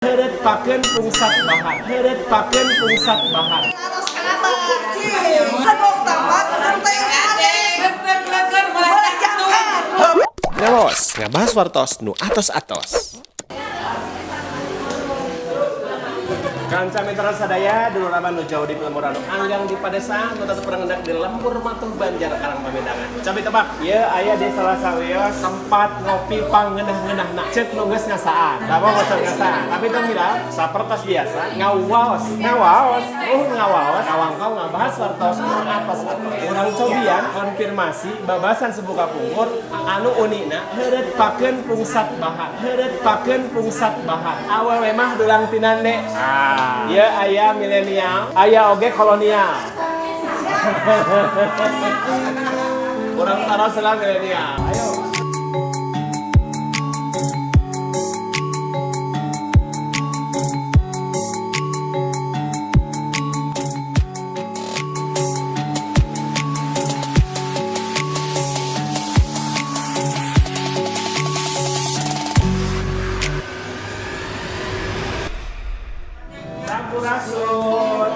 Heureut pakeun pungsat bahan. Heureut pakeun pungsat bahan. Ngawaos, ngabahas wartos nu atos-atos. Kanca mitra sadaya dulur abang nu jauh di pelemuran nu anggang di padesaan nu tetep rengendak di lembur matuh Banjar Karang Pamedangan. Cobi tebak, ieu aya di salah sawios tempat ngopi pangeunah-ngeunahna. Ceuk nu geus ngasaan. Lamun bosan ngasaan, tapi tong hilap sapertos biasa ngawaos, ngawaos, ngawaos, ngawangkong ngabahas wartos nu atos-atos. Urang cobian konfirmasi babasan sebuka pungkur anu unina heureut pakeun pungsat bahan. Heureut pakeun pungsat bahan. Awewe mah dulang tinande. Ah. Ya aya milenial, aya oge kolonial. Urang taros lah milenial. Ayo. Sampurasun.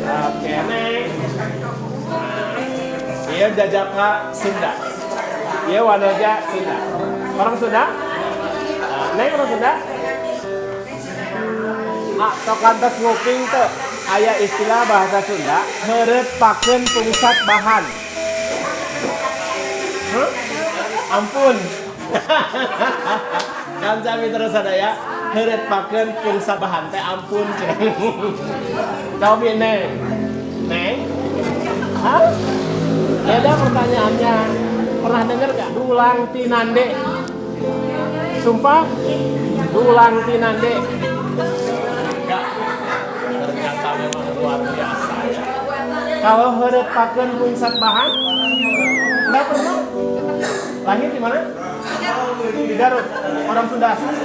Oke, Neng. Iya jajaka Sunda. Iya wanoja Sunda. Orang Sunda? Nah, Neng orang Sunda? Ah, tok kantos nguping teu aya istilah bahasa Sunda, heureut pakeun pungsat bahan. Huh? Ampun. Kanca mitra sadaya, heureut pakeun pungsat bahan teh ampun cenah. Cobi Neng. Neng? Hah? Beda pertanyaannya. Pernah dengar gak? Dulang tinande. Sumpah? Dulang tinande. Enggak. Ternyata memang luar biasa ya. Kalau heureut pakeun pungsat bahan? Enggak pernah? Lahir di mana? Di Garut. Orang Sunda asli.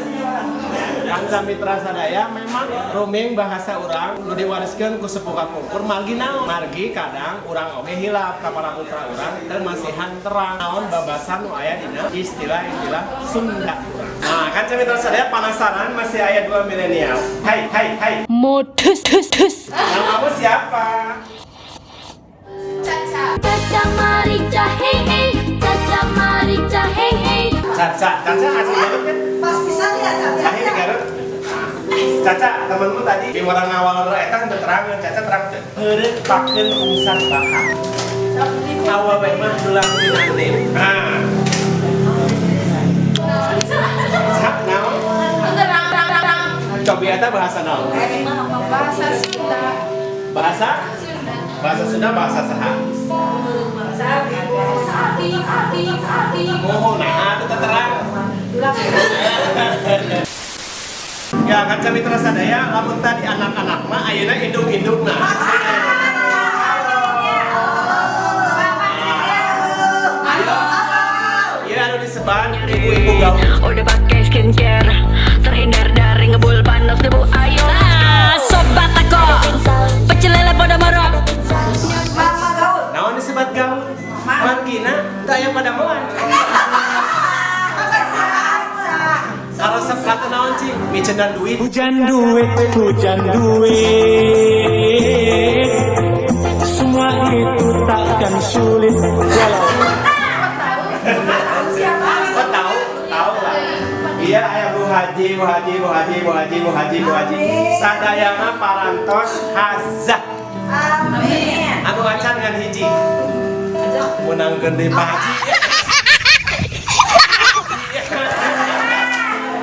Kanca mitra sadaya memang roaming bahasa urang nu diwariskeun ku sepuh kapungkur margi naon? Margi kadang urang oge hilap ka para putra urang teu masihan terang naon babasan nu aya dina istilah-istilah Sunda urang. Nah, kanca mitra sadaya penasaran masih aya dua milenial. Hai, hai, hai. Modus, dus, dus. Namamu siapa? Caca. Caca Marica, hei hei. Caca Marica, hei hei. Caca, Caca asli Garut kan? Pas pisan ya Caca. Lahir di Garut. Caca, temanmu tadi di orang awal eta teu terang, Caca terang teu. Heureut pakeun pungsat bahan. Awewe mah dulang tinande. Nah. Sak naon? Cobi eta bahasa naon? Bahasa Sunda. Bahasa? Sunda. Bahasa Sunda bahasa saha? Ati, ati, ati. Mohon nah, teu terang. Ya, kanca mitra sadaya, lamun tadi anak-anak mah ayeuna indung-indungna. Iya, anu disebat ibu-ibu gaul. Udah pakai skincare, terhindar dari ngebul panas debu. Ayo Ah, sobat aku. Pecel lele Podomoro. Mama gaul. Naon disebat gaul? Margina teu aya padamelan. Karesep kata naon cing? Micenan duit. Hujan duit, hujan duit, semua itu takkan sulit walau. Oh tahu, tahu lah. Iya, aya Bu Haji, Bu Haji, Bu Haji, Bu Haji, Bu Haji, Bu Haji. Sadayana parantos hazah. Amin. Anu acan ngan hiji. Menangkeun deui Pak Haji.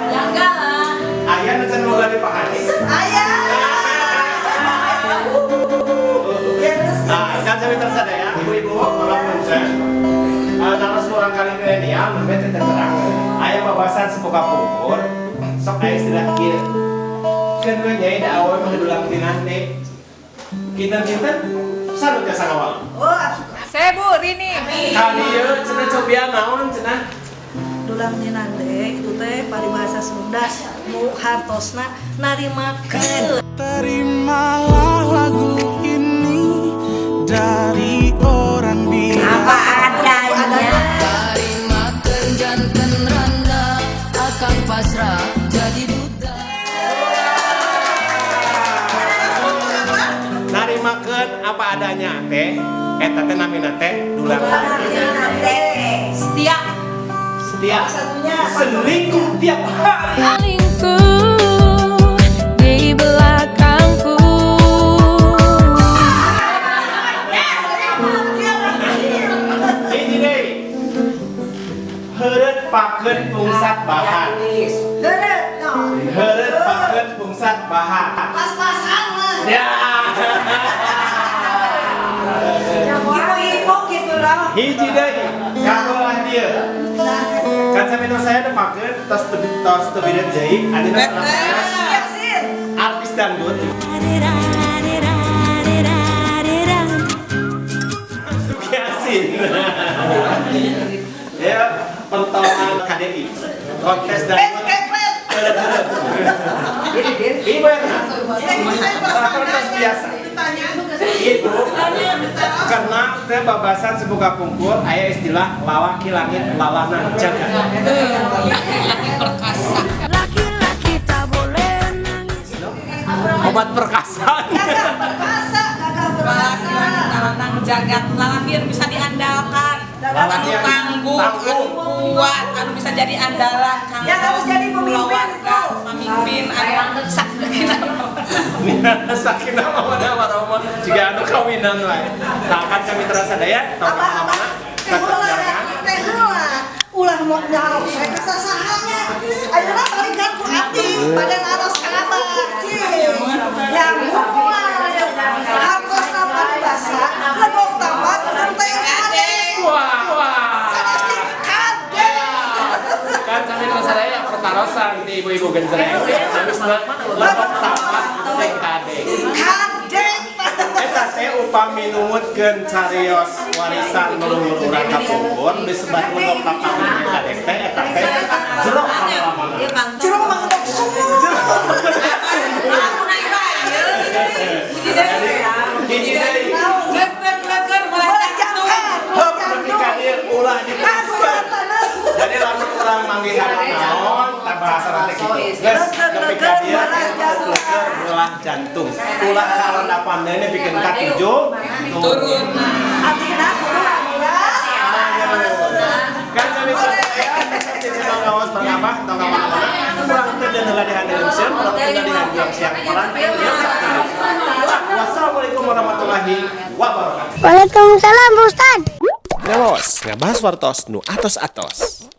Ya enggak lah. Aya nu can boga deui Pak Haji. Ayah. Ya terus. Nah, kan saya minta sadaya, ibu-ibu, kalau punten. Naros urang kali milenial, nembe teu terang. Aya babasan sepuh kapungkur, sok aya istilah kieu. Keun we nyai da awewe mah dulang tinande. Kinten-kinten salut jasa ngawal. Oh, atuh. Saya Bu Rini. Kali ieu cenah cobian naon cenah? Dulang tinande itu teh paribasa Sunda nu hartosna narimakeun. Terimalah lagu ini dari orang biasa. Apa adanya. Tarimakeun janten randa, akang pasrah jadi budak. Ditanya teh, eta teh namina teh dulang. Setia. Setia. Satunya. Selingkuh tiap hari. Selingkuh di belakangku. Hiji deui. Heureut pakeun pungsat bahan. Heureut, no. Heureut pakeun pungsat bahan. Pas-pasan mah. Ya. Ibu-ibu gitu loh. Hiji deui. Kabelah dieu. Kan sampe saya teh pakeun tos teu tos teu beda deui, adina salah sanes Yasin. Artis dangdut. Sukiasin. Ya, pentolan KDI. Kontes Eh, dangdut. kepret. Ibu yang tos biasa. Ibu karena teh babasan sebuka pungkur aya istilah lalaki langit lalana jagat. Laki-laki tak boleh nangis. Obat perkasa. Gagah perkasa, gagah perkasa. Lalaki talanang jagat, lalaki yang bisa diandalkan. Lalaki Anu yang tangguh, tangguh. anu kuat, anu bisa jadi andalan kanggo Yang harus jadi pemimpin keluarga, itu. pemimpin anu sakinah. Sakinah mawaddah warahmah jika anu kawinan wae. Nah, kan kami terasa daya tong Apa apa? kemana-mana Teh tetap heula, jangan. teh heula. Ulah mau nyarok saya kasasahanya. Ayeuna balikan ku abdi pada naros ka abah. Cing. Yang moal hartosna paribasa, legok tamat teh kade. Wah, wah. Sanes di kade. Kan kami terasa daya pertarosan di ibu-ibu genjreng. Habisna legok tamat teh kade. Kade. Eta teh upami numutkeun carios warisan leluhur urang kapungkur disebat legok tamat teh kade teh eta teh jero pangalaman. Jero mangdok sumur. Aku naik bae. Hiji deui. Leker-leker Boleh boleh jantung. jangkar. Heup nepi ka dieu ulah diteruskeun. Jadi lamun urang manggihan naon tah bahasa teh kitu. Geus nepi ka dieu leker belah jantung. Ulah karondapan deui nepikeun ka tujuh Turun. Artina kudu anu. Kan kami percaya channel ngawas berngabah tong ka mana-mana. Kurang teu dan heula dihandelkeun, kurang teu dihandelkeun siang orang. Wassalamualaikum warahmatullahi wabarakatuh. Waalaikumsalam Ustaz. Ngawas ngabahas wartos nu atos-atos.